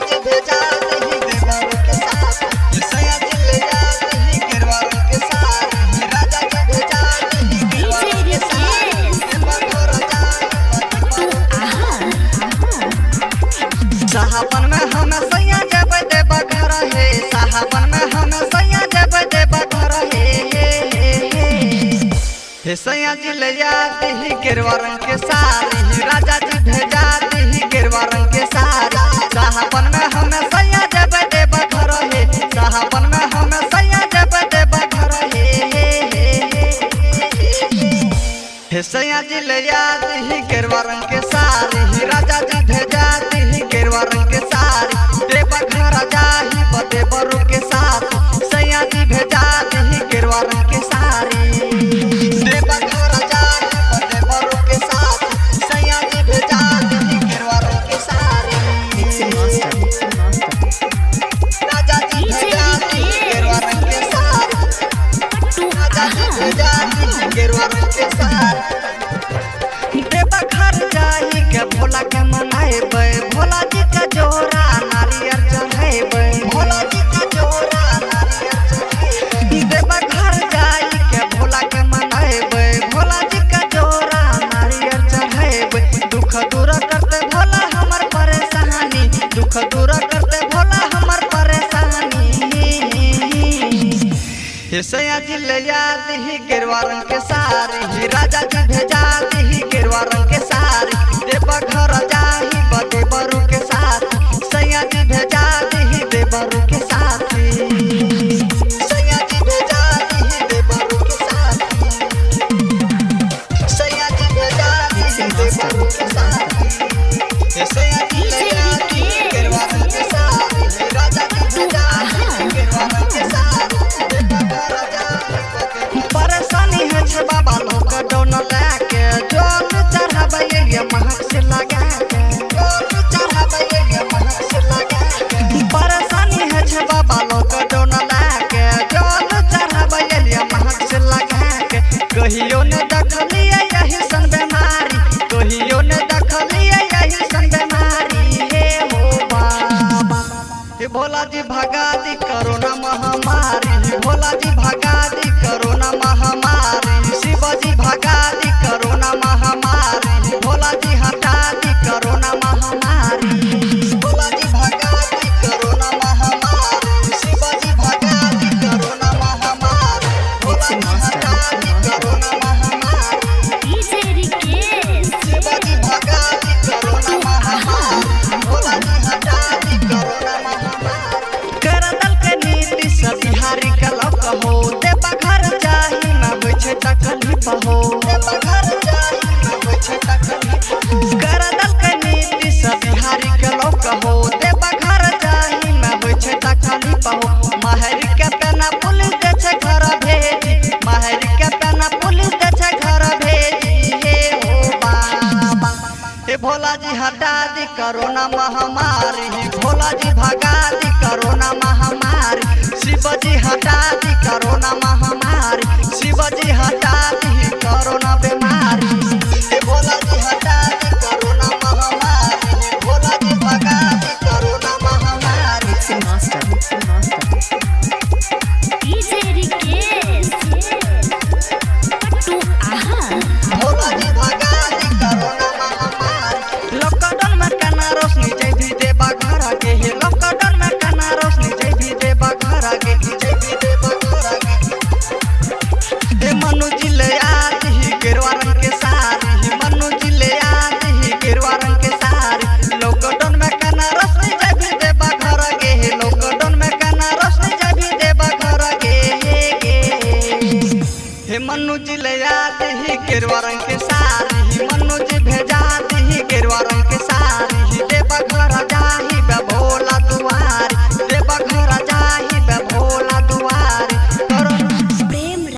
जी भेजा दही देवर के साथ। सैया जी ले जा दही गेरुआ रंग के साड़ी, राजा जी भेजा दही गेरुआ रंग के साड़ी, देवघर जाई। साहबन में हम सैया जब देव घर हे, साहबन में हम सैया जब देव घर हे, हे हे हे। हे सैया जी ले जा दही गेरुआ रंग के साड़ी, राजा जी भेजा दही गेरुआ रंग के साड़ी। साहबन में हम सैया जब देव घर हे, साहबन में हम सैया जब देव घर हे, हे हे हे हे। हे सैया जी ले जा दही गेरुआ रंग के साड़ी, राजा जी भेजा दही गेरुआ रंग के साड़ी, देव घर जाही देवरू के साथ, सैया जी भेजा दही गेरुआ रंग के साड़ी, देव घर जाही देवरू के साथ, सैया जी भेजा दही गेरुआ रंग के sari. Mixing Master. Mixing Master. राजा जी भेजा दही गेरुआ रंग के साड़ी, राजा जी भेजा दही गेरुआ रंग के साड़ी। देवघर जाही के भोला के मनाएबै, भोला जी के जोड़ा नारियल चढ़ेबै, भोला जी के जोड़ा नारियल चढ़ेबै। देवघर जाही के भोला के मनाएबै, भोला जी के जोड़ा नारियल चढ़ेबै। दुख दूर करते भोला हमर परेशानी, दुख दूर करते भोला हमर परेशानी। हे सैया जी ले जा दही गेरुआ रंग के साड़ी, राजा जी भेजा दही गेरुआ रंग के साड़ी, देवघर जाही देवरू के साथ, सैया जी भेजा दही देवरू के साथ, सैया जी भेजा दही देवरू के साथ, सैया जी भेजा दही देवरू के साथ। हे सैया जी ले जा दही गेरुआ रंग के साड़ी, राजा जी भेजा दही गेरुआ रंग के साड़ी, देवघर जाही। परेशानी है छे बाबा लॉकडाउन लैके, जल चढ़ाबै ये महक से लगा के, जल चढ़ाबै ये महक से लगा के। परेशानी है छे बाबा लॉकडाउन लैके, जल चढ़ाबै ये महक से लगा के। कहियो ने देखलियै यही सन बेमारी, कहियो ने देखलियै यही सन बेमारी। हे हो बाबा, हे भोला जी भगा दी कोरोना महामारी, भोला जी भगा दी कोरोना महामारी, शिव जी भगा दी कोरोना महामारी, भोला जी हटा दी कोरोना महामारी, भोला जी भगा दी कोरोना महामारी, शिव जी भगा दी कोरोना महामारी, भोला Mixing ji Master. हटा दी कोरोना महामारी, शिव जी भगा दी कोरोना महामारी, भोला जी हटा दी कोरोना महामारी। करदल के नीति सब बिहारी के लोक हो, देवघर जाही न होइ छै तकलीफ हो, देवघर जाही न होइ छै तकलीफ हो। करदल के नीति सब बिहारी के लोक हो, देवघर जाही न होइ छै तकलीफ हो। माहरी के पेना पुलिस दे छै घर भेजी, माहरी के पेना पुलिस दे छै घर भेजी। हे हो बाबा, हे भोला जी हटा दी कोरोना महामारी, भोला जी भगा दी कोरोना महामारी, शिव जी हटा दी कोरोना महामारी, शिव जी हटा दी कोरोना बीमारी। हे भोला जी हटा दी कोरोना महामारी, भोला जी भगा दी कोरोना महामारी। Mixing Master. Mixing Master. Bhola ji भगा दी कोरोना महामारी। लॉकडाउन में कना रोशनी जय भी देवा घर के, हे लॉकडाउन में कना रोशनी जय भी देवा घर के, जय भी देवा घर के। हे मनु जी ले आती ही गेरुआ रंग के साड़ी, मनु जी ले आती ही गेरुआ रंग के साड़ी, लॉकडाउन में कना रोशनी जय भी देवा घर के, हे लॉकडाउन में कना रोशनी जय भी देवा घर के, हे गे। हे मनु जी ले आती ही गेरुआ रंग के